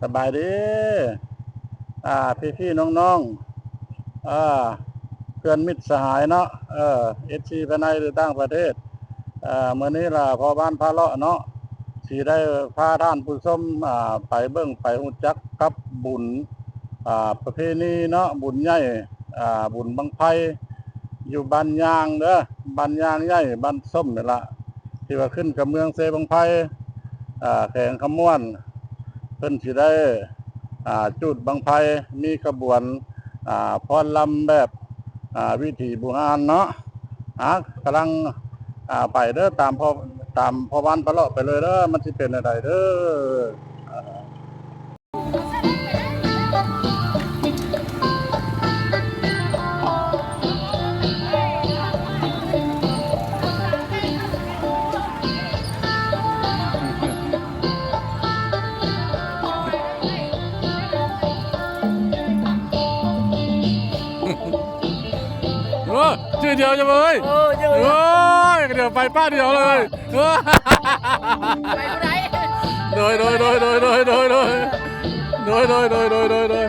ສະບາຍດີ ອ່າ ພີ່ໆ ນ້ອງໆ ອ່າ ເພື່ອນມິດສະຫາຍເນາະ ເອີ ເອັຟຊີ ພາຍໃນ ຫຼື ຕ່າງປະເທດ ເອີ ມື້ນີ້ລະພໍ່ບ້ານພາເລາະເນາະ ຊິໄດ້ພາທ່ານຜູ້ຊົມ ອ່າ ໄປເບິ່ງໄປຮູ້ຈັກກັບບຸນ ອ່າ ປະເພນີເນາະ ບຸນໃຫຍ່ ອ່າ ບຸນບັ້ງໄຟ ຢູ່ບ້ານຍາງເດີ ບ້ານຍາງໃຫຍ່ ບ້ານສົ້ມນີ້ລະ ທີ່ວ່າຂຶ້ນກັບເມືອງເຊບັ້ງໄຟ ອ່າ ແຂວງຄຳມ່ວນ ເພິ່ນຊິໄດ້ ອ່າ ຈູດບັ້ງໄຟ ມີຂະບວນ ອ່າ ຟ້ອນລຳແບບ ອ່າ ວິຖີບູຮານເນາະ ອ່າ ກຳລັງ ອ່າ ໄປເດີ ຕາມພໍ່ ຕາມພໍ່ບ້ານພາເລາະໄປເລີຍເດີ ມັນຊິເປັນແນວໃດເດີ ອ່າ. ໂອ້ ຈື່ດຽວຈັ່ງເລີຍ ໂອ້ຍ ດຽວໄປປ້າດຽວເລີຍ. ໂດຍ ໂດຍ ໂດຍ ໂດຍ ໂດຍ ໂດຍ ໂດຍ ໂດຍ ໂດຍ ໂດຍ ໂດຍ ໂດຍ ໂດຍ ໂດຍ ໂດຍ ໂດຍ ໂດຍ ໂດຍ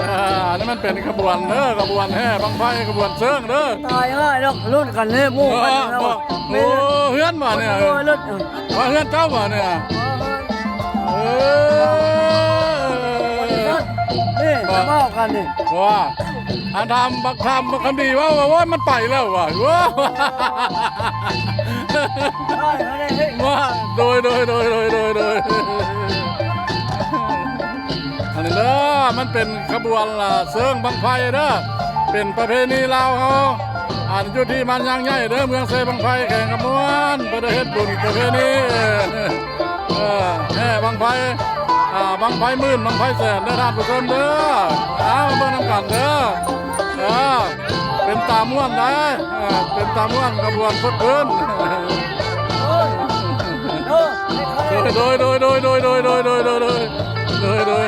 ອ່າ ອັນນີ້ມັນເປັນຂະບວນເດີ ຂະບວນແຫ່ບັ້ງໄຟ ຂະບວນເຊີງເດີ ຕາຍເອີຍ ລຸ້ນກັນເດ້ ໝູ່ກັນເນາະ ໂອ້ ເຮືອນບໍ່ນີ້ ເອີ ລົດ ວ່າເຮືອນເຈົ້າບໍ່ນີ້ ເອີ ນີ້ ມາເວົ້າກັນນີ້ ວ່າ ອັນທຳບັກທຳບັກຄຳດີເວົ້າວ່າ ໂອ້ຍ ມັນໄປແລ້ວວ່າ ໂອ້ຍ ວ່າ ໂດຍ ໂດຍ ໂດຍ ໂດຍ ໂດຍ ໂດຍ ອັນນີ້ເດີ ມັນເປັນຂະບວນ ອ່າ ເຊີງບັ້ງໄຟເດີ ເປັນປະເພນີລາວເຮົາ ອັນຢູ່ທີ່ບ້ານຍາງໃຫຍ່ເດີ ເມືອງເຊບັ້ງໄຟ ແຂວງຄຳມ່ວນ ເພິ່ນໄດ້ເຮັດບຸນປະເພນີ ເອີ ແຫ່ບັ້ງໄຟ ອ່າ ບັ້ງໄຟໝື່ນ ບັ້ງໄຟແສນເດີທ່ານຜູ້ຊົມເດີ ອ່າ ມາເບິ່ງນຳກັນເດີ ເອີ ເປັນຕາມ່ວນໄດ໋ ເອີ ເປັນຕາມ່ວນຂະບວນຄົດພື້ນ ໂດຍ ໂດຍ ໂດຍ ໂດຍ ໂດຍ ໂດຍ ໂດຍ ໂດຍ ໂດຍ ໂດຍ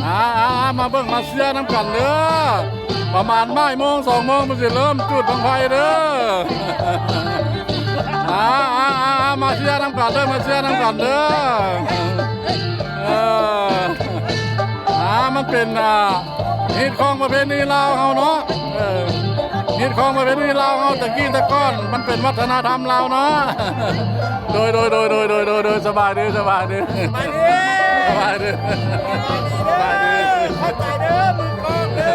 ອ່າ ອ່າ ອ່າ ມາເບິ່ງມາເຊຍນຳກັນເດີ ປະມານບ່າຍໂມງ ສອງໂມງ ເພິ່ນຊິເລີ່ມຈູດບັ້ງໄຟເດີ ອ່າ ອ່າ ອ່າ ອ່າ ມາເຊຍນຳກັນເດີ ມາເຊຍນຳກັນເດີ ເອີ ອ່າ ມັນເປັນ ອ່າ ຮີດຄອງປະເພນີລາວເຮົາເນາະ ເອີ ຮີດຄອງປະເພນີລາວເຮົາ ແຕ່ກີ້ແຕ່ກ່ອນ ມັນເປັນວັດທະນະທຳລາວເນາະ ໂດຍ ໂດຍ ໂດຍ ສະບາຍດີ ສະບາຍດີ ສະບາຍດີ ສະບາຍດີ ສະບາຍດີ ຂອບໃຈເດີ ມືກອງເດີ.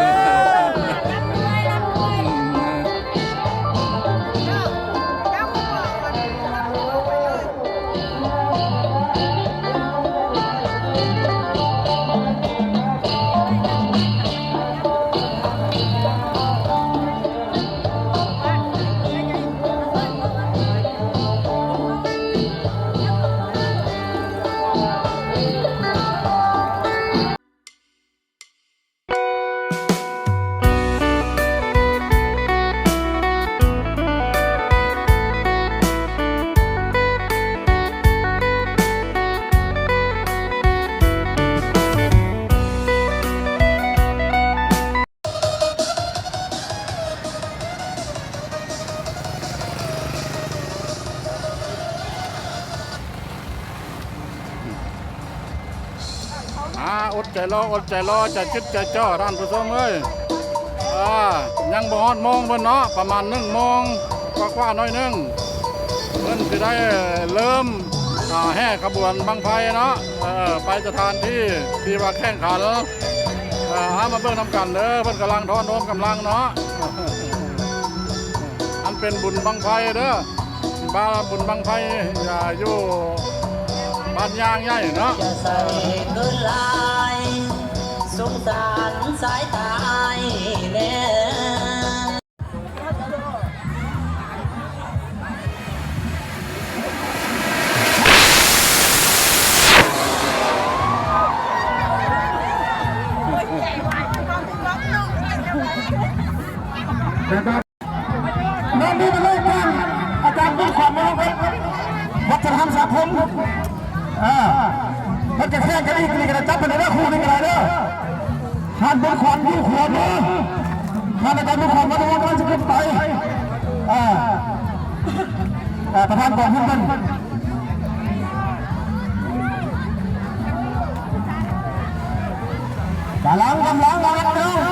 ອ່າ ອົດໃຈລໍ ອົດໃຈລໍ ໃຈຈຶດໃຈຈໍ້ ທ່ານຜູ້ຊົມເອີຍ ອ່າ ຍັງບໍ່ຮອດໂມງເພິ່ນເນາະ ປະມານໜຶ່ງໂມງກວ່າໆ ໜ້ອຍໜຶ່ງ ເພິ່ນຊິໄດ້ເລີ່ມ ອ່າ ແຫ່ຂະບວນບັ້ງໄຟເນາະ ເອີ ໄປສະຖານທີ່ທີ່ວ່າແຂ່ງຂັນ ອ່າ ເຮົາມາເບິ່ງນຳກັນເດີ ເພິ່ນກຳລັງທອນໂຮມກຳລັງເນາະ ອັນເປັນບຸນບັ້ງໄຟເດີ ບ້ານ ບຸນບັ້ງໄຟ ອ່າ ຢູ່ບ້ານຍາງໃຫຍ່ເນາະ ຢ່າໃສ່ເກີນຫຼາຍ ສົງສານສາຍຕາອ້າຍແດ່. ແມ່ນບໍ່? ນີ້ເປັນເລື່ອງການ ອາຈານບຸນຂວັນ ມາລົງກັບວັດທະນະທຳສັງຄົມ ອ່າ ມັນຈະແຂ່ງກັນອີກ ນີ້ກໍໄດ້ ຈັບເພິ່ນເດີ ຄູ່ນີ້ກໍໄດ້ເດີ ທ່ານບຸນຂວັນຢູ່ຂວາມື ທ່ານອາຈານບຸນຂວັນ ມາລົງກັບ ຈະຂຶ້ນໄປ ອ່າ ອ່າ ປະທານກອງທຶນເພິ່ນ ກຳລັງ ກຳລັງ ກຳລັງ ເດີ